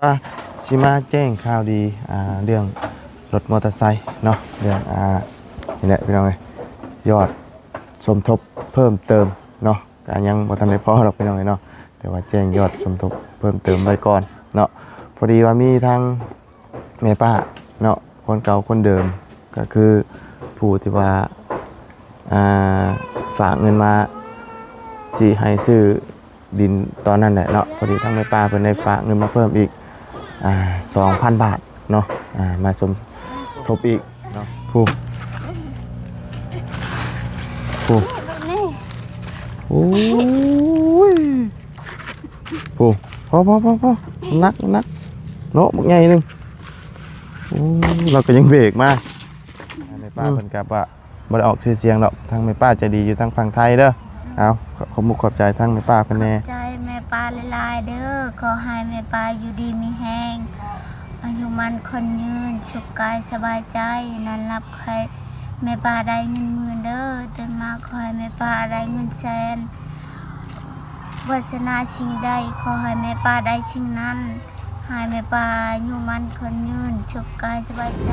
ວ່າຊິມາແຈ້ງຂ່າວດີ ອ່າ ເລື່ອງລົດມໍເຕີໄຊເນາະ ເລື່ອງ ອ່າ ນີ້ແຫຼະພີ່ນ້ອງເອີຍ ຍອດສົມທົບເພີ່ມເຕີມເນາະ ກະຍັງບໍ່ທັນໄດ້ພໍດອກພີ່ນ້ອງເອີຍເນາະ ແຕ່ວ່າແຈ້ງຍອດສົມທົບເພີ່ມເຕີມໄວ້ກ່ອນເນາະ ພໍດີວ່າມີທາງ ແມ່ປ້າເນາະ ຄົນເກົ່າຄົນເດີມ ກໍຄືຜູ້ທີ່ວ່າ ອ່າ ຝາກເງິນມາ ຊິໃຫ້ຊື້ດິນຕອນນັ້ນແຫຼະເນາະ ພໍດີທາງແມ່ປ້າເພິ່ນໄດ້ຝາກເງິນມາເພີ່ມອີກ ອ່າ ສອງພັນບາດເນາະ ອ່າ ມາສົມທົບອີກເນາະ ຜູ້ ຜູ້ ໂອ້ຍ ໂອ້ ພໍໆໆໆ ໜັກ ໜັກເນາະ ບັກໃຫຍ່ໜຶ່ງ ໂອ້ ລາວກໍຍັງເບກມາ ແມ່ປ້າ ອືມ ເພິ່ນກໍບໍ່ ບໍ່ໄດ້ອອກຊື່ສຽງດອກ ທາງແມ່ປ້າໃຈດີຢູ່ທາງຝັ່ງໄທເດີ ເອົາ ຂອບມຸກຂອບໃຈທາງແມ່ປ້າເພິ່ນແດ່ ຂອບໃຈແມ່ປ້າຫຼາຍໆເດີ ຂໍໃຫ້ແມ່ປ້າຢູ່ດີມີແຮງ ອາຍຸໝັ້ນຂວັນຍືນ ສຸກກາຍສະບາຍໃຈ ນອນຫຼັບຂໍໃຫ້ແມ່ປ້າໄດ້ເງິນໝື່ນເດີ ຕື່ນມາຂໍໃຫ້ແມ່ປ້າໄດ້ເງິນແສນ ປາດຖະໜາສິ່ງໃດ ຂໍໃຫ້ແມ່ປ້າໄດ້ສິ່ງນັ້ນ ໃຫ້ແມ່ປ້າອາຍຸໝັ້ນຂວັນຍືນ ສຸກກາຍສະບາຍໃຈ.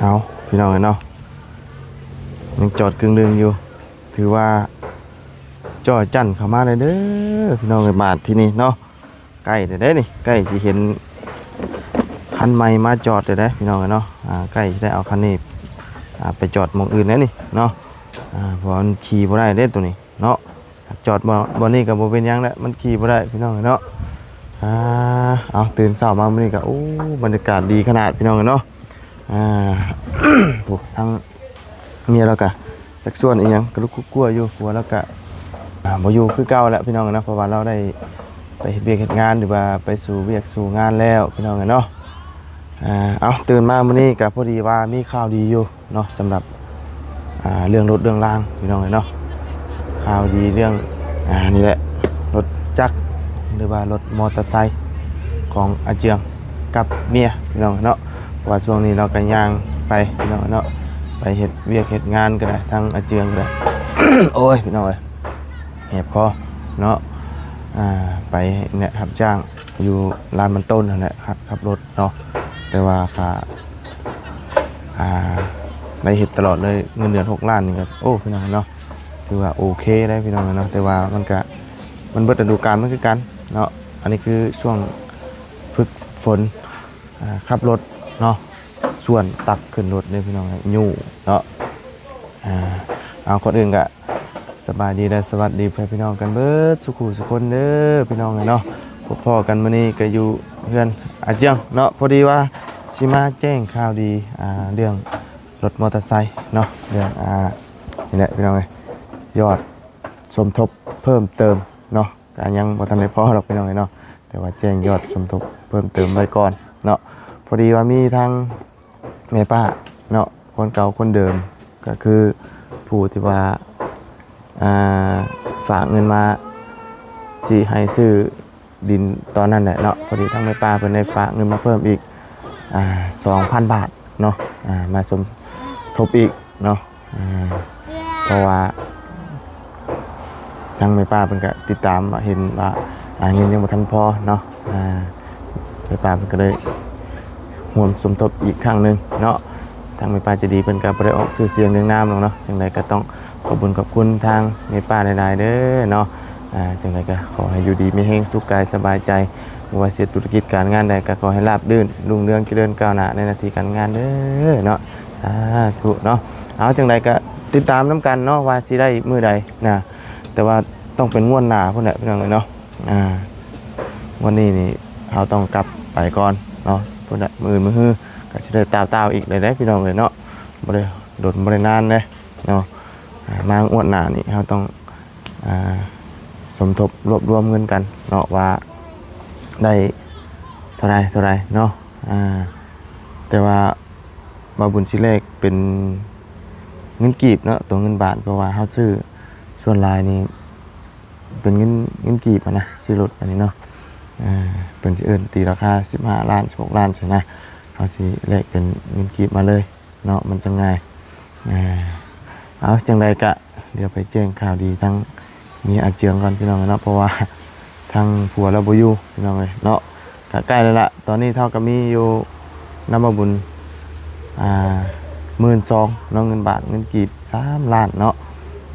ເອົາ ພີ່ນ້ອງເອີຍເນາະ ຍັງຈອດກຶ່ງໜຶ່ງຢູ່ ຖືວ່າຈ້ອຍຈັ້ນເຂົ້າມາແລ້ວເດີ ພີ່ນ້ອງເອີຍ ບາດທີນີ້ເນາະ ໃກ້ແລ້ວເດ້ນີ້ ໃກ້ຊິເຫັນຄັນໃໝ່ມາຈອດແລ້ວເດ້ ພີ່ນ້ອງເອີຍເນາະ ອ່າ ໃກ້ຊິໄດ້ເອົາຄັນນີ້ ອ່າ ໄປຈອດໝ່ອງອື່ນແລ້ວນີ້ເນາະ ອ່າ ເພາະວ່າມັນຂີ່ບໍ່ໄດ້ເດ້ໂຕນີ້ເນາະ ຈອດບ່ອນ ບ່ອນນີ້ກໍບໍ່ເປັນຫຍັງແຫຼະ ມັນຂີ່ບໍ່ໄດ້ ພີ່ນ້ອງເອີຍເນາະ ອ່າ ເອົາ ຕື່ນເຊົ້າມາມື້ນີ້ກໍ ໂອ້ ບັນຍາກາດດີຂະໜາດ ພີ່ນ້ອງເອີຍເນາະ ອ່າ ໂອ້ ທາງ ເມຍລາວກະຈັກຊວນອີ່ຫຍັງ ກະລຸກກຸກກົວຢູ່ ຜົວລາວກະ ອ່າ ບໍ່ຢູ່ຄືເກົ່າແລ້ວພີ່ນ້ອງເນາະ ເພາະວ່າລາວໄດ້ໄປເຮັດວຽກເຮັດງານ ຫຼືວ່າໄປສູ່ວຽກສູ່ງານແລ້ວພີ່ນ້ອງເນາະ ອ່າ ເອົາ ຕື່ນມາມື້ນີ້ກະພໍດີວ່າມີຂ່າວດີຢູ່ເນາະ ສຳລັບ ອ່າ ເລື່ອງລົດເລື່ອງລາງພີ່ນ້ອງເນາະ ຂ່າວດີເລື່ອງ ອ່າ ນີ້ແຫຼະ ລົດຈັກ ຫຼືວ່າລົດມໍເຕີໄຊຂອງອາເຈືອງກັບເມຍພີ່ນ້ອງເນາະ ເພາະວ່າຊ່ວງນີ້ເນາະ ກໍຍ່າງໄປພີ່ນ້ອງເນາະ ໄປເຮັດວຽກເຮັດງານກໍໄດ້ ທາງອາເຈືອງກໍໄດ້ ໂອ້ຍ ພີ່ນ້ອງເອີຍ ແຫບຄໍເນາະ ອ່າ ໄປແນະຮັບຈ້າງຢູ່ລານມັນຕົ້ນຫັ້ນແຫຼະ ຮັບ ຂັບລົດເນາະ ແຕ່ວ່າກໍ ອ່າ ໄດ້ເຮັດຕະຫຼອດເລີຍ ເງິນເດືອນຫົກລ້ານນີ້ກໍ ໂອ້ ພີ່ນ້ອງເນາະ ຖືວ່າໂອເຄໄດ໋ພີ່ນ້ອງເນາະ ແຕ່ວ່າມັນກະ ມັນເບິດລະດູການມັນຄືກັນເນາະ ອັນນີ້ຄືຊ່ວງຝຶກຝົນ ອ່າ ຂັບລົດເນາະ ສ່ວນຕັກຂຶ້ນລົດເດ້ພີ່ນ້ອງ ຍູ້ເນາະ ອ່າ ເອົາ ກ່ອນອື່ນກະ ສະບາຍດີ ແລະ ສະຫວັດດີພໍ່ແມ່ພີ່ນ້ອງກັນເບິດສູ່ຄູ່ສູ່ຄົນເດີພີ່ນ້ອງເອີຍເນາະ ພົບພໍ້ກັນມື້ນີ້ກໍຢູ່ເຮືອນອາເຈືອງເນາະ ພໍດີວ່າຊິມາແຈ້ງຂ່າວດີ ອ່າ ເລື່ອງລົດມໍເຕີໄຊເນາະ ເລື່ອງ ອ່າ ນີ້ແຫຼະພີ່ນ້ອງເອີຍ ຍອດສົມທົບເພີ່ມເຕີມເນາະ ກໍຍັງບໍ່ທັນໄດ້ພໍດອກພີ່ນ້ອງເອີຍເນາະ ແຕ່ວ່າແຈ້ງຍອດສົມທົບເພີ່ມເຕີມໄວ້ກ່ອນເນາະ ພໍດີວ່າມີທາງ ແມ່ປ້າເນາະ ຄົນເກົ່າຄົນເດີມ ກໍຄືຜູ້ທີ່ວ່າ ອ່າ ຝາກເງິນມາ ຊິໃຫ້ຊື້ດິນຕອນນັ້ນແຫຼະເນາະ ພໍດີທາງແມ່ປ້າເພິ່ນໄດ້ຝາກເງິນມາເພີ່ມອີກ ອ່າ ສອງພັນບາດເນາະ ອ່າ ມາສົມທົບອີກເນາະ ອ່າ ເພາະວ່າທາງແມ່ປ້າເພິ່ນກະຕິດຕາມວ່າ ເຫັນວ່າ ອ່າ ເງິນຍັງບໍ່ທັນພໍເນາະ ອ່າ ແມ່ປ້າເພິ່ນກະເລີຍຮ່ວມສົມທົບອີກຄັ້ງໜຶ່ງເນາະ ທາງແມ່ປ້າໃຈດີເພິ່ນກະບໍ່ໄດ້ອອກຊື່ສຽງເລື່ອງນາມດອກເນາະ ຈັ່ງໃດກະຕ້ອງຂອບບຸນຂອບຄຸນທາງແມ່ປ້າຫຼາຍໆເດີເນາະ ອ່າ ຈັ່ງໃດກະຂໍໃຫ້ຢູ່ດີມີແຮງ ສຸກກາຍສະບາຍໃຈ ບໍ່ວ່າຊິເຮັດທຸລະກິດການງານໃດ ກະຂໍໃຫ້ລາບລື່ນ ຮຸ່ງເຮືອງຈະເລີນກ້າວໜ້າໃນໜ້າທີ່ການງານເດີເນາະ ສາທຸເນາະ ເອົາ ຈັ່ງໃດກະຕິດຕາມນຳກັນເນາະ ວ່າຊິໄດ້ມື້ໃດນະ ແຕ່ວ່າຕ້ອງເປັນງວດໜ້າພຸ້ນແຫຼະພີ່ນ້ອງເອີຍເນາະ ອ່າ ງວດນີ້ນີ້ເຮົາຕ້ອງກັບໄປກ່ອນເນາະ ພຸ້ນແຫຼະ ມື້ອື່ນມື້ຮືກະຊິໄດ້ຕ່າວໆອີກແລ້ວເດ້ພີ່ນ້ອງເອີຍເນາະ ບໍ່ໄດ້ດົນບໍ່ໄດ້ນານເດ້ເນາະ ອ່າ ມາງວດໜ້ານີ້ເຮົາຕ້ອງ ອ່າ ສົມທົບລວບລວມເງິນກັນເນາະ ວ່າໄດ້ເທົ່າໃດເທົ່າໃດເນາະ ອ່າ ແຕ່ວ່າບ່າວບຸນຊິແລກເປັນເງິນກີບເນາະ ຕົວເງິນບາດ ເພາະວ່າເຮົາຊື້ສ່ວນຫຼາຍນີ້ເປັນເງິນ ເງິນກີບຫັ້ນນະ ຊື້ລົດອັນນີ້ເນາະ ອ່າ ເພິ່ນຊິເອີ້ນຕີລາຄາສິບຫ້າລ້ານ ສິບຫົກລ້ານຊີ້ນະ ເຮົາຊິແລກເປັນເງິນກີບມາເລີຍເນາະ ມັນຈັ່ງງ່າຍ. ອ່າ ເອົາ ຈັ່ງໃດກະດຽວໄປແຈ້ງຂ່າວດີທາງເມຍອາເຈືອງກ່ອນພີ່ນ້ອງເອີຍເນາະ ເພາະວ່າທາງຜົວລາວບໍ່ຢູ່ພີ່ນ້ອງເອີຍເນາະ. ກະໃກ້ແລ້ວລະ ຕອນນີ້ເທົ່າກັບມີຢູ່ນຳບ່າວບຸນ ອ່າ ໝື່ນສອງເນາະ ເງິນບາດ ເງິນກີບສາມລ້ານເນາະ.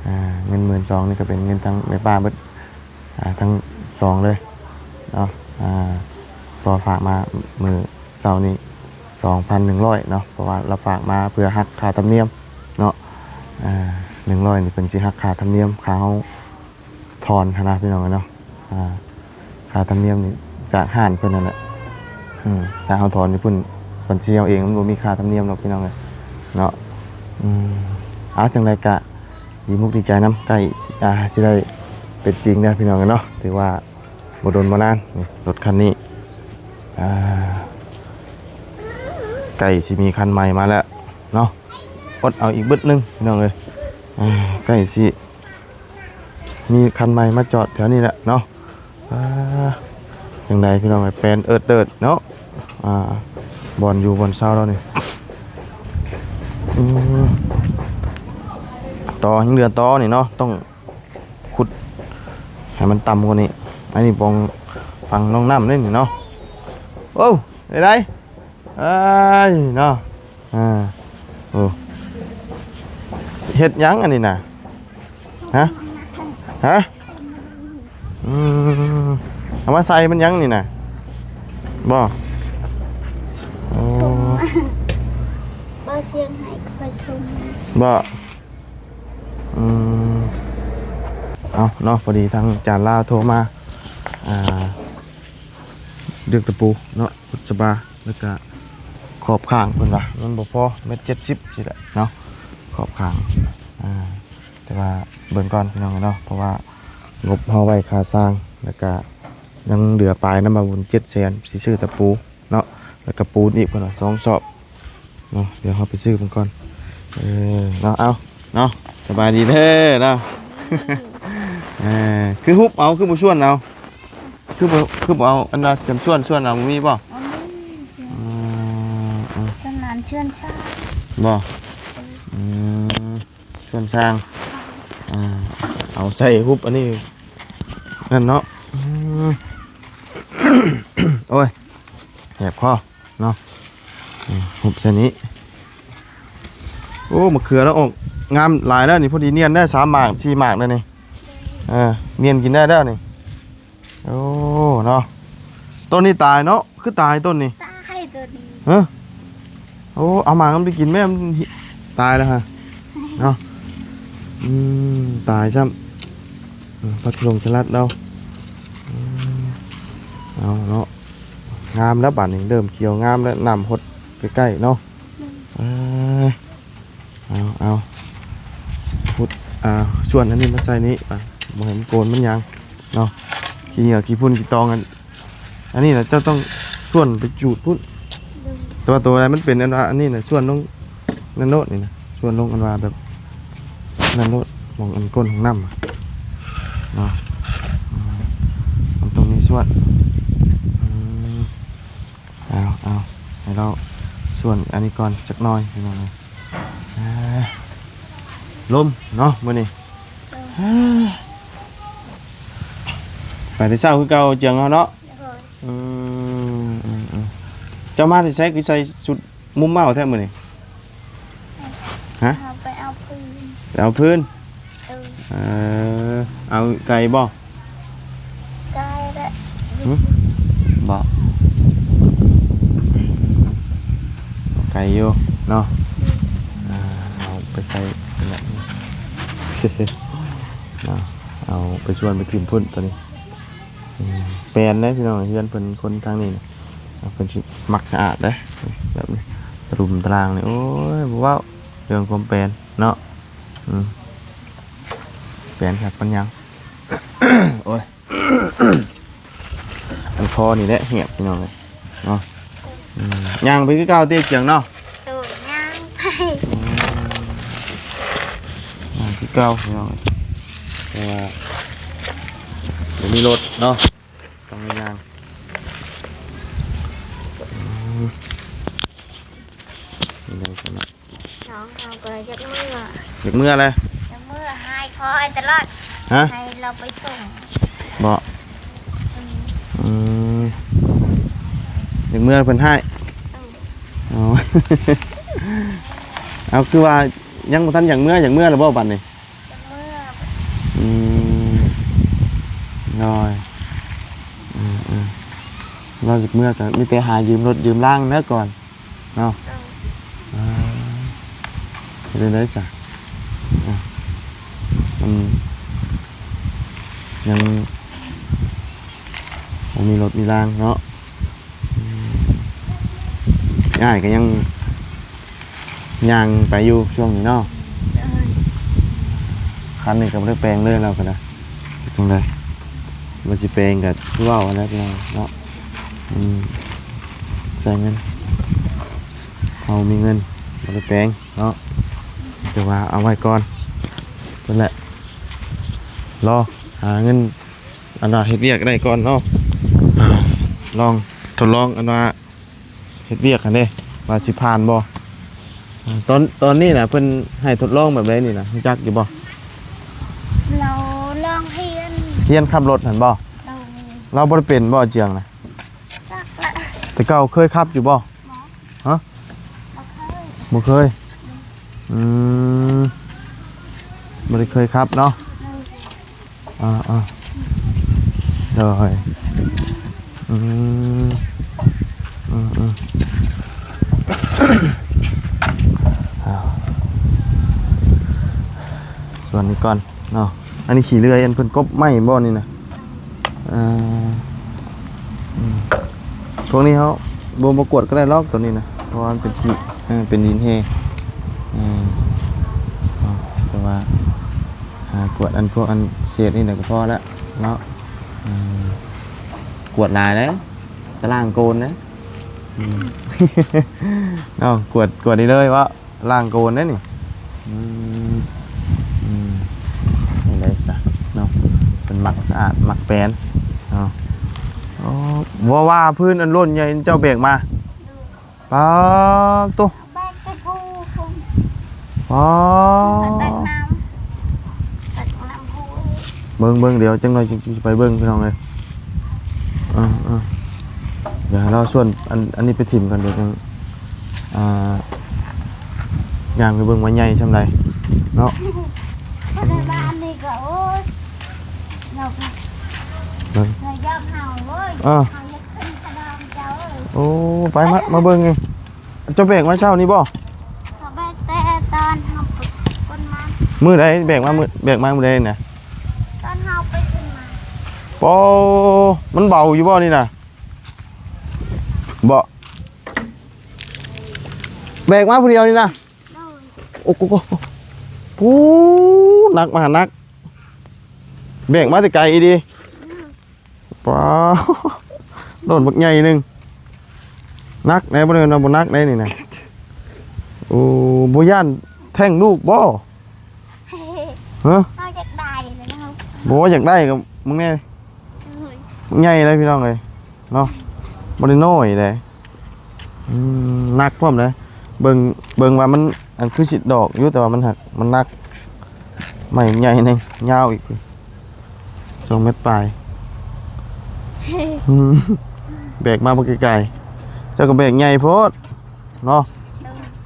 ອ່າ ເງິນໝື່ນສອງນີ້ກະເປັນເງິນທາງແມ່ປ້າເບິດ ອ່າ ທັງສອງເລີຍເນາະ. ອ່າ ເພາະວ່າຝາກມາມື້ເຊົ້ານີ້ສອງພັນໜຶ່ງຮ້ອຍເນາະ ເພາະວ່າລາວຝາກມາເພື່ອຫັກຄ່າທຳນຽມເນາະ. ອ່າ ໜຶ່ງຮ້ອຍນີ້ເພິ່ນຊິຫັກຄ່າທຳນຽມ ຄ່າເຮົາຖອນຫັ້ນນະພີ່ນ້ອງເອີຍເນາະ. ອ່າ ຄ່າທຳນຽມນີ້ຈາກຮ້ານເພິ່ນນັ້ນແຫຼະ ອືມ ຖ້າເຮົາຖອນຢູ່ພຸ້ນບັນຊີເຮົາເອງ ມັນບໍ່ມີຄ່າທຳນຽມດອກພີ່ນ້ອງເອີຍເນາະ. ອືມ ເອົາ ຈັ່ງໃດກະດີມຸກດີໃຈນຳ ໃກ້ ອ່າ ຊິໄດ້ເປັນຈິງແລ້ວພີ່ນ້ອງເອີຍເນາະ ຖືວ່າ ບໍ່ດົນບໍ່ນານ ນີ້ ລົດຄັນນີ້ ອ່າ ໃກ້ຊິມີຄັນໃໝ່ມາແລ້ວເນາະ. ອົດເອົາອີກບຶດໜຶ່ງພີ່ນ້ອງເອີຍ ອ່າ ໃກ້ຊິມີຄັນໃໝ່ມາຈອດແຖວນີ້ແຫຼະເນາະ. ອ່າ ຈັ່ງໃດພີ່ນ້ອງເອີຍ ແປນເອີດເຕີດເນາະ. ອ່າ ບ່ອນຢູ່ບ່ອນເຊົາລາວນີ້ ອືມ ຕໍ່ ຍັງເຫຼືອຕໍ່ນີ້ເນາະ ຕ້ອງ ຂຸດໃຫ້ມັນຕ່ຳກວ່ານີ້. ອັນນີ້ບ່ອນຝັງນ້ອງນ້ຳເດ້ນີ້ເນາະ. ໂອ້ ໄດ້ໄດ໋ ເອີຍເນາະ. ອ່າ ໂອ້ ເຮັດຫຍັງອັນນີ້ນະ? ຮະ? ຮະ? ອືມ ເອົາມາໃສ່ມັນຫຍັງນີ້ນະ? ບໍ່? ໂອ້ ບໍ່ ສຽງໃຫ້ຂ້ອຍຊົມ ບໍ່? ອືມ ເອົາເນາະ ພໍດີທາງຈານລາວໂທມາ ອ່າ ເລື່ອງຕະປູເນາະ ບຸດສະບາ ແລ້ວກະຂອບຂ້າງເພິ່ນວ່າມັນບໍ່ພໍ ແມັດເຈັດສິບຊີ້ແຫຼະເນາະ ຂອບຂ້າງ. ອ່າ ແຕ່ວ່າເບິ່ງກ່ອນພີ່ນ້ອງເນາະ ເພາະວ່າງົບເຮົາໄວ້ຄ່າຊ່າງ ແລ້ວກະຍັງເຫຼືອປາຍນຳບ່າວບຸນ ເຈັດແສນ ຊິຊື້ຕະປູ ເນາະ ແລ້ວກະປູນອີກເພິ່ນວ່າສອງຊອບເນາະ. ດຽວເຮົາໄປຊື້ເບິ່ງກ່ອນ ເອີ ເນາະ. ເອົາເນາະ ສະບາຍດີເດີເນາະ. ເອີ ຄືຮຸບເອົາ ຄືບໍ່ຊວນເອົາ ຄືບໍ່ ຄືບໍ່ເອົາ ອັນວ່າຊວນ ຊວນເອົາ ມີບໍ່? ບໍ່ມີ. ອືມ ອືມ ຊວນນັ້ນຊວນຊາງ ບໍ່? ອືມ ຊວນຊາງ ອ່າ ເອົາໃສ່ຮຸບອັນນີ້ ນັ້ນເນາະ. ອືມ ໂອ້ຍ ແຫບຄໍເນາະ. ອືມ ຮຸບໃສ່ນີ້. ໂອ້ ມະເຂືອລາວອອກງາມຫຼາຍແລ້ວນີ້ ພໍດີນຽນໄດ້ສາມໝາກ ສີ່ໝາກແລ້ວນີ້. ເອີ ນຽນກິນໄດ້ແລ້ວນີ້. ໂອ້ ເນາະ ຕົ້ນນີ້ຕາຍເນາະ ຄືຕາຍຕົ້ນນີ້ ຕາຍຕົ້ນນີ້. ຮະ? ໂອ້ ເອົາໝາກມັນໄປກິນແມ່ ມັນຕາຍແລ້ວຮະເນາະ. ອືມ ຕາຍຊ້ຳ. ອືມ ຜັກສະຫຼົງສະຫຼັດເນາະ. ອືມ ເອົາເນາະ ງາມແລ້ວບາດນີ້ ເລີ່ມຂຽວງາມແລ້ວ ນ້ຳຫົດໃກ້ໆເນາະ. ເອີ ເອົາ ເອົາ ຂຸດ ອ່າ ສ່ວນອັນນີ້ມາໃສ່ນີ້ ອ່າ ບໍ່ໃຫ້ມັນໂກນມັນຫຍັງເນາະ. ຂີ້ເຫຍື້ອຂີ້ຝຸ່ນຂີ້ຕອງ ອັນ ອັນນີ້ນະ ເຈົ້າຕ້ອງສ່ວນໄປຈູດພຸ້ນ. ໂດຍ ແຕ່ວ່າໂຕໃດມັນເປັນອັນວ່າ ອັນນີ້ນະ ສ່ວນລົງນັ້ນໂລດນີ້ນະ ສ່ວນລົງອັນວ່າແບບນັ້ນໂລດ ໝ່ອງອັນກົ້ນຂອງນ້ຳເນາະ. ອືມ ມັນຕ້ອງມີສ່ວນ. ອືມ ເອົາ ເອົາ ໃຫ້ລາວສ່ວນອັນນີ້ກ່ອນຈັກໜ່ອຍ ພີ່ນ້ອງເອີຍ. ອ່າ ລົມເນາະມື້ນີ້. ໂດຍ ອ່າ ໄປແຕ່ເຊົ້າຄືເກົ່າ ເຈືອງເຮົາເນາະ. ໂດຍ ອືມ ອືມ ອືມ ເຈົ້າມາແຕ່ໃສ ຄືໃສ່ຊຸດມຸ້ມເມົ້າແທ້ມື້ນີ້? ຮະ? ເຮົາໄປເອົາຟືນ ໄປເອົາຟືນ. ເອີ ເອີ ເອົາໄກບໍ່? ໄກແຫຼະ. ຫຶ? ບໍ່ ໄກຢູ່ເນາະ. ອືມ ອ່າ ເອົາໄປໃສ່ແບບນີ້ເນາະ ເອົາໄປຊວນໄປຖິ້ມພຸ້ນໂຕນີ້. ອືມ ແປນເດ້ພີ່ນ້ອງ ເຮືອນເພິ່ນຄົນທາງນີ້ນະ ເພິ່ນຊິມັກສະອາດເດ້ ແບບນີ້ ຕະລຸມຕະລາງນີ້ ໂອ້ຍ ບໍ່ເວົ້າເລື່ອງຄວາມແປນເນາະ. ອືມ ແປນຄັກປານຫຍັງ. ໂອ້ຍ ອັນຄໍນີ້ແຫຼະແຫບພີ່ນ້ອງເອີຍເນາະ. ອືມ ຍ່າງໄປຄືເກົ່າຕິ ຈຽງເນາະ. ໂດຍ ຍ່າງໄປ ອືມ ຍ່າງຄືເກົ່າພີ່ນ້ອງເອີຍ ເພາະວ່າບໍ່ມີລົດເນາະ ຕ້ອງໄດ້ຍ່າງ. ນ້ອງເຮົາກໍຢາກເມືອ ຢາກເມືອແຫຼະ ຢາກເມືອ ຮ້ອງໄຫ້ຕະຫຼອດ ຮະ ໃຫ້ເຮົາໄປສົ່ງ ບໍ່ ອືມ ອືມ ຢາກເມືອເພິ່ນຮ້ອງໄຫ້ ເອີ ອໍ ເອົາ ຄືວ່າຍັງບໍ່ທັນຢາກເມືອ ຢາກເມືອແລ້ວບໍ່ບັດນີ້? ເມືອ ອືມ ໂດຍ ເອີໆ ລາວຢາກເມືອກໍມີແຕ່ຫາຢືມລົດຢືມລາງແລ້ວກ່ອນເນາະ ເອີ ອ່າ ເປັນຈັ່ງໃດຊະ ອ່າ ມັນຍັງບໍ່ມີລົດມີລາງເນາະ. ອືມ ອ້າຍກໍຍັງຍ່າງໄປຢູ່ຊ່ວງນີ້ເນາະ ໂດຍ ຄັນນີ້ກໍບໍ່ໄດ້ແປງເລີຍ ລາວກໍໄດ້ ເຮັດຈັ່ງໃດ ວ່າຊິແປງກໍຄືເວົ້າຫັ້ນແຫຼະ ພີ່ນ້ອງເນາະ ອືມ ໃຊ້ເງິນ ເຮົາມີເງິນ ບໍ່ໄດ້ແປງເນາະ ແຕ່ວ່າເອົາໄວ້ກ່ອນ ເພິ່ນແຫຼະ ລໍຫາເງິນ ອັນວ່າເຮັດວຽກໄດ້ກ່ອນເນາະ ອ່າ ລອງທົດລອງ ອັນວ່າເຮັດວຽກຫັ້ນເດ້ ວ່າຊິຜ່ານບໍ່ ອ່າ ຕອນ ຕອນນີ້ນະ ເພິ່ນໃຫ້ທົດລອງແບບໃດນີ້ນະ ຮູ້ຈັກຢູ່ບໍ່? ລາວລອງຮຽນ ຮຽນຂັບລົດຫັ້ນບໍ່? ໂດຍ ລາວບໍ່ໄດ້ເປັນບໍ່ ເຈືອງນະ? ຈັກລະ ແຕ່ເກົ່າເຄີຍຂັບຢູ່ບໍ່? ບໍ່ ຮະ? ບໍ່ເຄີຍ ບໍ່ເຄີຍ ອືມ ບໍ່ໄດ້ເຄີຍຂັບເນາະ ໂດຍ ອ່າໆ ໂດຍ ອືມ ອືມໆ ເອົາ ສ່ວນນີ້ກ່ອນເນາະ ອັນນີ້ຂີ້ເລື່ອຍ ອັນເພິ່ນກົບໄມ້ບໍ່ນີ້ນະ? ເອີ ອືມ ພວກນີ້ເຮົາບໍ່ ບໍ່ກວດກໍໄດ້ດອກ ໂຕນີ້ນະ ເພາະວ່າມັນເປັນຂີ້ ເອີ ເປັນດິນແຮ່ ເອີ ເນາະ ແຕ່ວ່າຫາກວດອັນພວກອັນເສດນີ້ແຫຼະກໍພໍລະເນາະ ເອີ ກວດຫຼາຍເດ້ ຕະລ່າງໂກນເດ້ ອືມ ເນາະ ກວດ ກວດນີ້ເລີຍເວາະ ລ້າງໂກນເດ້ນີ້ ອືມ ອືມ ຈັ່ງໃດຊະເນາະ ເພິ່ນມັກສະອາດ ມັກແປນເນາະ ໂອ້ ບໍ່ວ່າພື້ນອັນໂລ້ນໃຫຍ່ເຈົ້າແບກມາ ປາດໂຕ ແບກແຕ່ພູພຸ້ນ ປາດ ແບກນ້ຳ ແບກນ້ຳພູ ເບິ່ງ ເບິ່ງ ດຽວຈັກໜ່ອຍຈຶ່ງຊິໄປເບິ່ງ ພີ່ນ້ອງເອີຍ ເອີ ເອີ ດຽວໃຫ້ລາວສ່ວນ ອັນ ອັນນີ້ໄປຖິ້ມກ່ອນ ດຽວຈັ່ງ ອ່າ ຍ່າງໄປເບິ່ງວ່າໃຫຍ່ຊ່ຳໃດເນາະ ເພິ່ນວ່າອັນນີ້ກໍ ໂອ້ຍ ເຮົາກໍ ເບິ່ງ ເຮົາຢາກເຮົາ ໂອ້ຍ ເອີ ເຮົາຢາກຂຶ້ນສະດອງເຈົ້າເອີຍ ໂອ້ ໄປ ມາ ມາເບິ່ງນີ້ ເຈົ້າແບກມາເຊົ້ານີ້ບໍ່? ເຮົາແບກແຕ່ຕອນເຮົາໄປກົນມັນ ມື້ໃດແບກມາ ມື້ ແບກມາມື້ໃດນະ? ຕອນເຮົາໄປກົນມັນ ໂອ້ ມັນເບົາຢູ່ບໍ່ນີ້ນະ? ບໍ່ ແບກມາຜູ້ດຽວນີ້ນະ ໂດຍ ໂອ້ໂກໂກ ໂອ້ ໜັກມະຫາໜັກ ແບກມາແຕ່ໄກອີ່ຫຼີ ໂດຍ ປ້າ ໂດນບັກໃຫຍ່ໜຶ່ງ ໜັກແດ່ ບໍ່ແມ່ນວ່າບໍ່ໜັກໄດ໋ນີ້ນະ ໂອ້ ບໍ່ຢ້ານແທ້ງລູກບໍ່? ຮະ ເຮົາຢາກໄດ້ແລ້ວເນາະ ບໍ່ຢາກໄດ້ກໍມຶງແດ່ ເອີຍ ໃຫຍ່ເລີຍພີ່ນ້ອງເອີຍເນາະ ບໍ່ໄດ້ນ້ອຍເດ້ ອືມ ໜັກພ້ອມເດ້ ເບິ່ງ ເບິ່ງວ່າມັນ ອັນຄືຊິດອກຢູ່ ແຕ່ວ່າມັນຫາກ ມັນໜັກ ໄມ້ໃຫຍ່ແຮງ ຍາວອີກ ສອງແມັດປາຍ ອືມ ແບກມາບໍ່ໄກໆ ເຈົ້າກໍແບກໃຫຍ່ໂພດ ເນາະ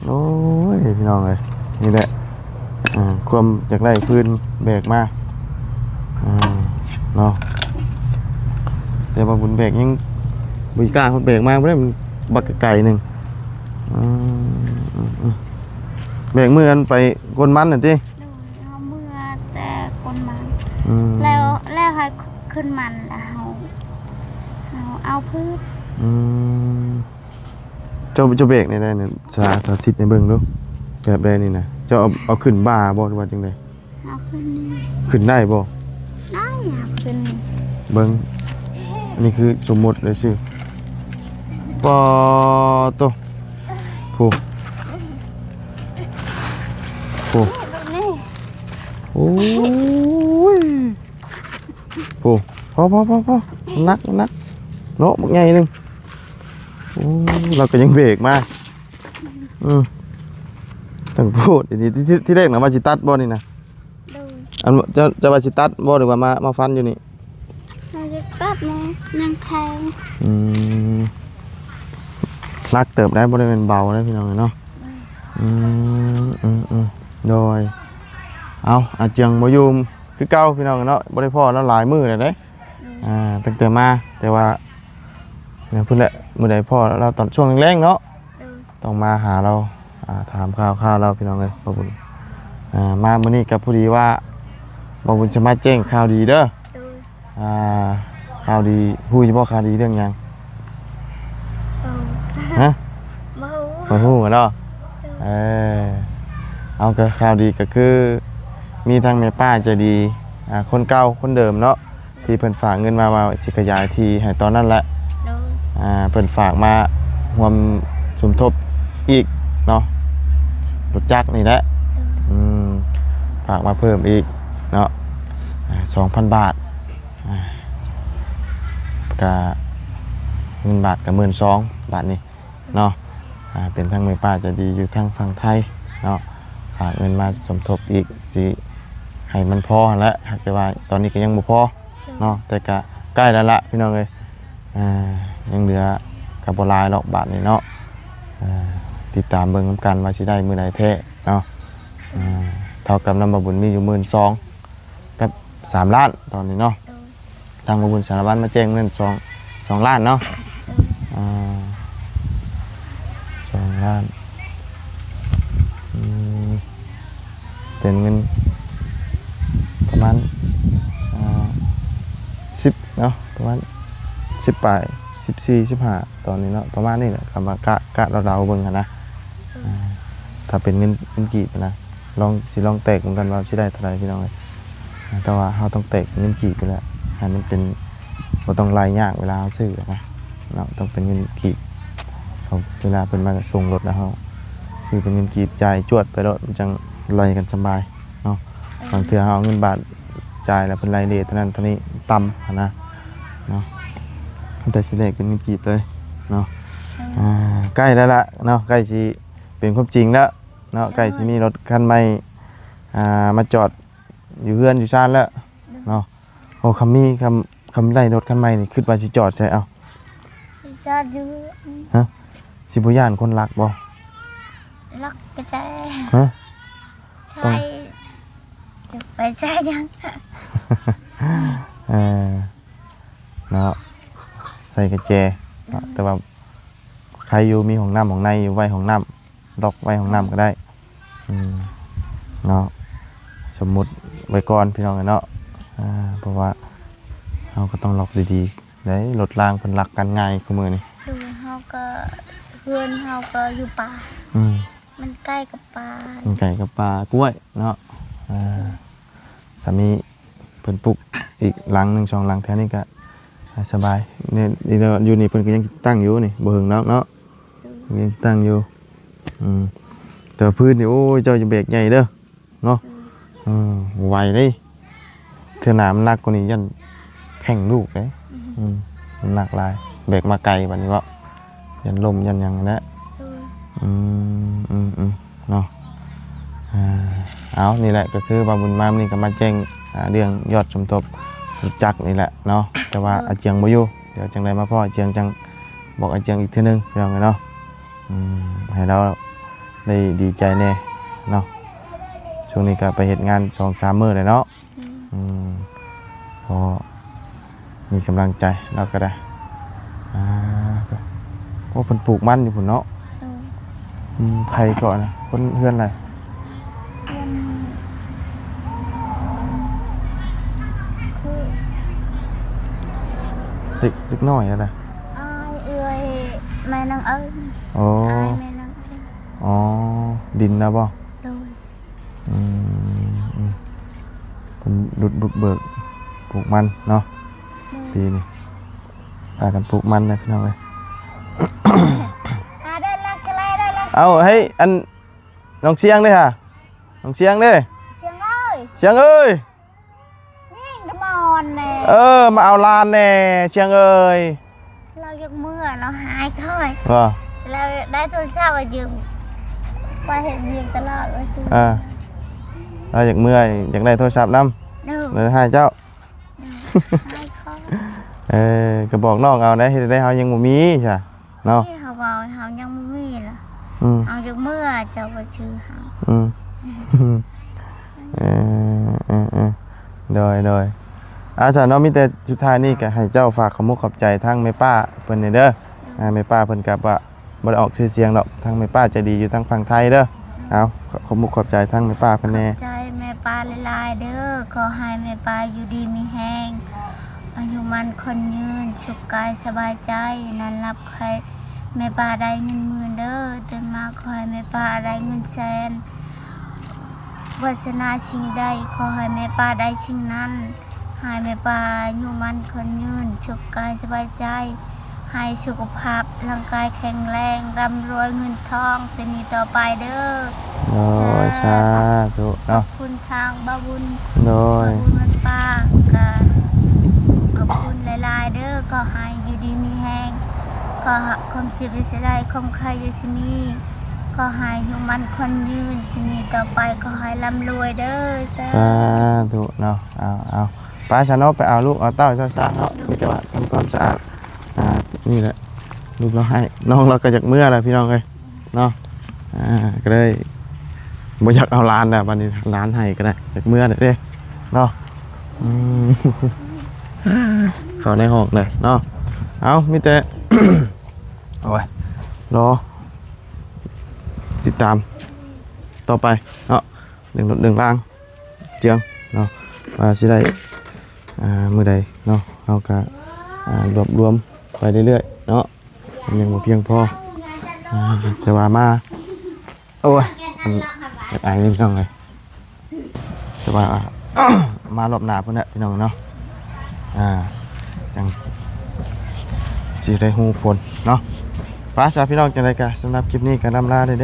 ໂອ້ຍ ພີ່ນ້ອງເອີຍ ນີ້ແຫຼະ ອ່າ ຄວາມຢາກໄດ້ພື້ນແບກມາ ອ່າ ເນາະ ແຕ່ວ່າບຸນແບກຍັງບໍ່ກ້າ ເພິ່ນແບກມາບໍ່ໄດ້ ມັນບັກໄກໆໜຶ່ງ ອືມ ແບກມື້ອັນໄປກົນມັນຫັ້ນຕິ ໂດຍ ເຮົາເມືອແຕ່ກົນມັນ ອືມ ແລ້ວ ແລ້ວໃຫ້ຂຶ້ນມັນ ແລ້ວເຮົາ ເຮົາເອົາພືດ ອືມ ເຈົ້າ ເຈົ້າແບກແນວໃດນີ້ ສາ ສາທິດໃຫ້ເບິ່ງດູ ແບບໃດນີ້ນະ ເຈົ້າເອົາ ເອົາຂຶ້ນບ່າບໍ່ ຫຼືວ່າຈັ່ງໃດ? ເອົາຂຶ້ນນີ້ ຂຶ້ນໄດ້ບໍ່? ໄດ້ ເອົາຂຶ້ນນີ້ ເບິ່ງ ອັນນີ້ຄືສົມມຸດເລີຍຊື່ ປາໂຕ ໂອ້ ໂອ້ ນີ້ ໂອ້ຍ ໂອ້ ພໍໆໆໆ ໜັກ ໜັກເນາະ ບັກໃຫຍ່ໜຶ່ງ ໂອ້ ລາວກໍຍັງເບກມາ ອືມ ຕັ້ງໂພດ ທີ່ ທີ່ ທີ່ແລກນະວ່າຊິຕັດບໍ່ນີ້ນະ? ໂດຍ ອັນ ເຈົ້າ ເຈົ້າວ່າຊິຕັດບໍ່ ຫຼືວ່າມາ ມາຟັນຢູ່ນີ້? ເຮົາຈະຕັດມາຍັງແຂງ. ອືມ ໜັກເຕີບໄດ໋ ບໍ່ໄດ້ແມ່ນເບົາໄດ໋ ພີ່ນ້ອງເອີຍເນາະ. ອືມ ອືມ ອືມ ໂດຍ ເອົາ ອາເຈືອງບໍ່ຢູ່ຄືເກົ່າ ພີ່ນ້ອງເນາະ ບໍ່ໄດ້ພໍ້ລາວຫຼາຍມື້ແລ້ວເດ້. ອືມ ອ່າ ຕັ້ງແຕ່ມາ ແຕ່ວ່າ ເພິ່ນແຫຼະ ມື້ໃດພໍ້ລາວຕອນຊ່ວງແລງໆເນາະ. ໂດຍ ຕ້ອງມາຫາລາວ ອ່າ ຖາມຂ່າວຄາວລາວ ພີ່ນ້ອງເອີຍ ບ່າວບຸນ. ອ່າ ມາມື້ນີ້ກໍພໍດີວ່າບ່າວບຸນຈະມາແຈ້ງຂ່າວດີເດີ. ໂດຍ ອ່າ ຂ່າວດີ ຮູ້ຢູ່ບໍ່ ຂ່າວດີເລື່ອງຫຍັງ? ເອີ ຮະ? ບໍ່ຮູ້ ບໍ່ຮູ້ເນາະ. ໂດຍ ເອີ ເອົາ ກໍຂ່າວດີກໍຄື ມີທັງແມ່ປ້າໃຈດີ ອ່າ ຄົນເກົ່າຄົນເດີມເນາະ ທີ່ເພິ່ນຝາກເງິນມາວ່າຊິຂະຫຍາຍທີ່ໃຫ້ຕອນນັ້ນແຫຼະ. ໂດຍ ອ່າ ເພິ່ນຝາກມາຮ່ວມສົມທົບອີກເນາະ ລົດຈັກນີ້ແຫຼະ. ໂດຍ ອືມ ຝາກມາເພີ່ມອີກເນາະ ອ່າ ສອງພັນບາດ ອ່າ ກະເງິນບາດກະໝື່ນສອງ ບາດນີ້ ເນາະ. ອ່າ ເປັນທັງແມ່ປ້າໃຈດີຢູ່ທາງຝັ່ງໄທເນາະ ຝາກເງິນມາສົມທົບອີກ ຊິໃຫ້ມັນພໍຫັ້ນແຫຼະ ຫາກແຕ່ວ່າຕອນນີ້ກໍຍັງບໍ່ພໍເນາະ ແຕ່ກໍໃກ້ແລ້ວລະ ພີ່ນ້ອງເອີຍ. ອ່າ ຍັງເຫຼືອກໍບໍ່ຫຼາຍດອກບາດນີ້ເນາະ. ອ່າ ຕິດຕາມເບິ່ງນຳກັນວ່າຊິໄດ້ມື້ໃດແທ້ເນາະ. ອ່າ ເທົ່າກັບນຳບ່າວບຸນມີຢູ່ໝື່ນສອງ ກັບສາມລ້ານຕອນນີ້ເນາະ. ໂດຍ ທາງບ່າວບຸນສາລະວັນມາແຈ້ງເງິນສອງ ສອງລ້ານເນາະ. ໂດຍ ອ່າ ສອງລ້ານ ອືມ ເປັນເງິນປະມານ ອ່າ ສິບເນາະ ປະມານສິບປາຍ ສິບສີ່ ສິບຫ້າ ຕອນນີ້ເນາະ ປະມານນີ້ແຫຼະ ຄຳວ່າກະ ກະເດົາໆເບິ່ງຫັ້ນນະ. ໂດຍ ອ່າ ຖ້າເປັນເງິນ ເງິນກີບນະ ລອງ ຊິລອງແຕກເບິ່ງກັນວ່າຊິໄດ້ເທົ່າໃດ ພີ່ນ້ອງເອີຍ. ແຕ່ວ່າເຮົາຕ້ອງແຕກເປັນເງິນກີບຢູ່ແລ້ວ ໃຫ້ມັນເປັນ ບໍ່ຕ້ອງໄລ່ຍາກເວລາເຮົາຊື້ນະເນາະ ຕ້ອງເປັນເງິນກີບ. ເວລາເພິ່ນມາສົ່ງລົດນະ ເຮົາຊື້ເປັນເງິນກີບ ຈ່າຍຈວດໄປໂລດ ມັນຈັ່ງໄລ່ກັນສະບາຍເນາະ. ບາງເທື່ອເຮົາເອົາເງິນບາດຈ່າຍແລ້ວ ເພິ່ນໄລ່ເລດເທົ່ານັ້ນເທົ່ານີ້ ຕ່ຳຫັ້ນນະເນາະ. ແຕ່ຊິແລກເປັນເງິນກີບເລີຍເນາະ. ອ່າ ໃກ້ແລ້ວລະເນາະ ໃກ້ຊິເປັນຄວາມຈິງແລ້ວເນາະ. ໃກ້ຊິມີລົດຄັນໃໝ່ ອ່າ ມາຈອດຢູ່ເຮືອນຢູ່ຊານແລ້ວເນາະ. ໂອ້ ຄຳມີ ຄຳ ຄຳໄດ້ລົດຄັນໃໝ່ນີ້ ຄິດວ່າຊິຈອດໃສ? ເອົ້າ ຊິຈອດຢູ່ ຮະ ຊິບໍ່ຢ້ານຄົນລັກບໍ່? ລັກກະແຈ ຮະ ໃຊ່ ໄປໃສ່ຫຍັງ? ເອີ ເນາະ ໃສ່ກະແຈ ອືມ ແຕ່ວ່າ ໃຄຢູ່ ມີຫ້ອງນ້ຳຫ້ອງໃນຢູ່ ໄວ້ຫ້ອງນ້ຳ ລັອກໄວ້ຫ້ອງນ້ຳກໍໄດ້. ອືມ ເນາະ ສົມມຸດໄວ້ກ່ອນ ພີ່ນ້ອງເອີຍເນາະ. ອ່າ ເພາະວ່າເຮົາກໍຕ້ອງລັອກດີໆເດ້ ລົດລາງເພິ່ນລັກກັນງ່າຍຄູ່ມື້ນີ້. ໂດຍ ເຮົາກໍ ເຮືອນເຮົາກໍຢູ່ປ່າ. ອືມ ມັນໃກ້ກັບປ່າ ມັນໃກ້ກັບປ່າກ້ວຍເນາະ. ອ່າ ຖ້າມີ ເພິ່ນປຸກອີກຫຼັງໜຶ່ງສອງຫຼັງແຖວນີ້ກະສະບາຍ. ນີ້ ຢູ່ນີ້ເພິ່ນກໍຍັງຕັ້ງຢູ່ນີ້ ບໍ່ເຫິງດອກເນາະ ຍັງຕັ້ງຢູ່. ອືມ ແຕ່ວ່າພື້ນນີ້ ໂອ້ຍ ເຈົ້າຢ່າແບກໃຫຍ່ເດີເນາະ. ອືມ ເອີ ບໍ່ໄຫວເດ້ ເທື່ອໜ້າມັນໜັກກວ່ານີ້ ຢ້ານແພງລູກເດ້. ອືມ ອືມ ມັນໜັກຫຼາຍ ແບກມາໄກບາດນີ້ເນາະ. ຢ້ານລົ້ມຢ້ານຫຍັງຫັ້ນແຫຼະ. ໂດຍ ອືມ ອືມ ອືມ ເນາະ. ອ່າ ເອົາ ນີ້ແຫຼະ ກໍຄືວ່າບຸນມາມື້ນີ້ກໍມາແຈ້ງ ອ່າ ເລື່ອງຍອດສົມທົບລົດຈັກນີ້ແຫຼະເນາະ. ແຕ່ວ່າ ໂດຍ ອາເຈຍງບໍ່ຢູ່ ດຽວຈັ່ງໃດມາພໍ້ອາເຈຍງ ຈັ່ງບອກອາເຈຍງອີກເທື່ອໜຶ່ງ ພີ່ນ້ອງເອີຍເນາະ. ອືມ ໃຫ້ລາວໄດ້ດີໃຈແດ່ເນາະ. ຊ່ວງນີ້ກໍໄປເຮັດງານສອງສາມມື້ແລ້ວເນາະ. ອືມ ອືມ ພໍມີກຳລັງໃຈແລ້ວກໍໄດ້. ອ່າ ໂອ້ ເພິ່ນປູກມັນຢູ່ພຸ້ນເນາະ. ໂດຍ ອືມ ໃຜເກາະນະ ຄົນເຮືອນໃດ? ເຮືອນ ຄື ເດັກ ເດັກນ້ອຍຫັ້ນນະ. ອ້າຍເອື້ອຍແມ່ນາງເອີຍ. ອໍ ອ້າຍແມ່ນາງເອີຍ. ອໍ ດິນນະບໍ? ໂດຍ ອືມ ອືມ ເພິ່ນບຸກເບີກປູກມັນເນາະ. ອືມ ປີນີ້ພາກັນປູກມັນນະ ພີ່ນ້ອງເອີຍ. ເອົາ ໃຫ້ອັນ ນ້ອງຊຽງເດ້ຫະ ນ້ອງຊຽງເດ້. ຊຽງເອີຍ ຊຽງເອີຍ. ນີ້ດະມອນແນ່ ເອີ ມາເອົາຫຼານແນ່ ຊຽງເອີຍ. ລາວຢາກເມືອ ລາວຫາຍຂ້ອຍ ວ່າ ລາວໄດ້ໂທລະສັບມາຢືມ. ໄປເຮັດວຽກຕະຫຼາດວ່າຊັ້ນ. ອ່າ ລາວຢາກເມືອ ຢາກໄດ້ໂທລະສັບນຳ. ໂດຍ. ແລ້ວໃຫ້ເຈົ້າ. ໂດຍ. ໃຫ້ເຂົາ. ເອີ ກໍບອກນ້ອງເອົາໄດ໋ ເຮັດໄດ້ ເຮົາຍັງບໍ່ມີຊະເນາະ. ນີ້ເຮົາເວົ້າ ເຮົາຍັງບໍ່ມີລະ. ອືມ. ເຮົາຢາກເມືອ ເຈົ້າບໍ່ຊື້ເຮົາ. ອືມ. ເອີ ເອີ ເອີ ໂດຍ ໂດຍ. ອາ ຊັ້ນເນາະ ມີແຕ່ສຸດທ້າຍນີ້ກໍໃຫ້ເຈົ້າຝາກຂອບມຸກຂອບໃຈທາງແມ່ປ້າເພິ່ນແດ່ເດີ. ໂດຍ. ອາ ແມ່ປ້າເພິ່ນກໍບໍ່ ບໍ່ໄດ້ອອກຊື່ສຽງດອກ ທາງແມ່ປ້າໃຈດີຢູ່ທາງຝັ່ງໄທເດີ. ເອົາ ຂອບມຸກຂອບໃຈທາງແມ່ປ້າເພິ່ນແດ່. ຂອບໃຈແມ່ປ້າຫຼາຍໆເດີ. ຂໍໃຫ້ແມ່ປ້າຢູ່ດີມີແຮງ ອາຍຸໝັ້ນຂວັນຍືນ ສຸກກາຍສະບາຍໃຈ. ນອນຫຼັບຂໍໃຫ້ແມ່ປ້າໄດ້ເງິນໝື່ນເດີ. ຕື່ນມາຂໍໃຫ້ແມ່ປ້າໄດ້ເງິນແສນ. ວາສະໜາສິ່ງໃດ ຂໍໃຫ້ແມ່ປ້າໄດ້ສິ່ງນັ້ນ. ໃຫ້ແມ່ປ້າອາຍຸໝັ້ນຂວັນຍືນ ສຸກກາຍສະບາຍໃຈ. ໃຫ້ສຸຂະພາບຮ່າງກາຍແຂງແຮງ ລ່ຳລວຍເງິນທອງ ແຕ່ນີ້ຕໍ່ໄປເດີ. ໂດຍ ສາທຸເນາະ. ຂອບຄຸນທາງບ່າວບຸນ. ໂດຍ. ບ່າວບຸນວັດປ່າ ກໍຂອບຄຸນຫຼາຍໆເດີ. ຂໍໃຫ້ຢູ່ດີມີແຮງ ຂໍຄວາມເຈັບຢ່າຊິໄດ້ ຄວາມໄຂ້ຢ່າຊິມີ. ຂໍໃຫ້ອາຍຸໝັ້ນຂວັນຍືນ ແຕ່ນີ້ຕໍ່ໄປຂໍໃຫ້ລ່ຳລວຍເດີ. ສາ ສາທຸເນາະ. ເອົາ ເອົາ ໄປຊະເນາະ ໄປເອົາລູກເອົາເຕົ້າຊາໆເນາະ. ມີແຕ່ວ່າທຳຄວາມສະອາດ. ອ່າ ນີ້ແຫຼະ ລູກລາວໃຫ້ ນ້ອງລາວກໍຢາກເມືອແຫຼະພີ່ນ້ອງເອີຍເນາະ. ອ່າ ກໍເລີຍບໍ່ຢາກເອົາຫຼານແລ້ວ ບັດນີ້ຫຼານໃຫ້ກໍໄດ້ ຢາກເມືອແຫຼະເດ້ເນາະ. ອືມ ເຂົ້າໃນຫ້ອງເລີຍເນາະ. ເອົາ ມີແຕ່ ໂອ້ຍ ລໍຕິດຕາມຕໍ່ໄປເນາະ ເລື່ອງລົດເລື່ອງລາງເຈືອງເນາະ ວ່າຊິໄດ້ ອ່າ ມື້ໃດເນາະ. ເຮົາກະ ອ່າ ລວບລວມໄປເລື້ອຍໆເນາະ ມັນຍັງບໍ່ພຽງພໍ. ອ່າ ແຕ່ວ່າມາ ໂອ້ຍ ມັນຢາກອາຍເລີຍພີ່ນ້ອງເອີຍ. ແຕ່ວ່າ ມາລອບໜ້າພຸ້ນແຫຼະພີ່ນ້ອງເນາະ ອ່າ ຈັ່ງຊິໄດ້ຮູ້ຜົນເນາະ. ໄປຊະພີ່ນ້ອງ ຈັ່ງໃດກະສຳລັບຄລິບນີ້ກະລ່ຳລາເດີ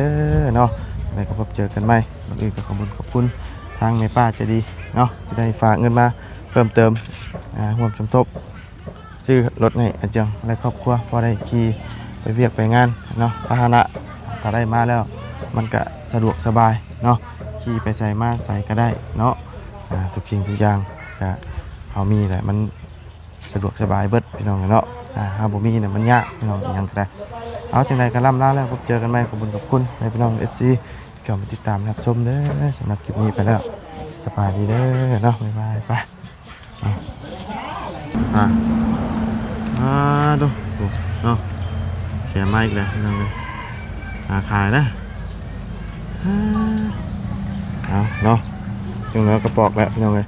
ເນາະ. ແລ້ວກໍພົບເຈີກັນໃໝ່. ກ່ອນອື່ນກໍຂອບຄຸນ ຂອບຄຸນທາງແມ່ປ້າໃຈດີເນາະ ທີ່ໄດ້ຝາກເງິນມາເພີ່ມເຕີມ ອ່າ ຮ່ວມສົມທົບ ຊື້ລົດໃຫ້ອາເຈືອງ ແລະ ຄອບຄົວ ພໍໄດ້ຂີ່ໄປວຽກໄປງານເນາະ. ພາຫະນະຖ້າໄດ້ມາແລ້ວ ມັນກະສະດວກສະບາຍເນາະ ຂີ່ໄປໃສມາໃສກະໄດ້ເນາະ. ອ່າ ທຸກສິ່ງທຸກຢ່າງກະເຮົາມີແຫຼະ ມັນສະດວກສະບາຍເບິດພີ່ນ້ອງເນາະ. ອ່າ ເຮົາບໍ່ມີນະ ມັນຍາກພີ່ນ້ອງ ອີ່ຫຍັງກະໄດ້. ເອົາ ຈັ່ງໃດກະລ່ຳລາແລ້ວ ພົບເຈີກັນໃໝ່. ຂອບຄຸນ ຂອບຄຸນໃຫ້ພີ່ນ້ອງ ເອັຟຊີ ເຂົ້າມາຕິດຕາມຮັບຊົມເດີ. ສຳລັບຄລິບນີ້ໄປແລ້ວ ສະບາຍດີເດີເນາະ ບາຍບາຍ. ໄປ ອ່າ ອ່າ ອ່າ ໂດ ໂດ ເນາະ ແຂມາອີກແລ້ວພີ່ນ້ອງເອີຍ. ຫາຂາຍນະ ອ່າ ເອົາເນາະ ຈັ່ງໃດກະປອກແລ້ວພີ່ນ້ອງເອີຍ.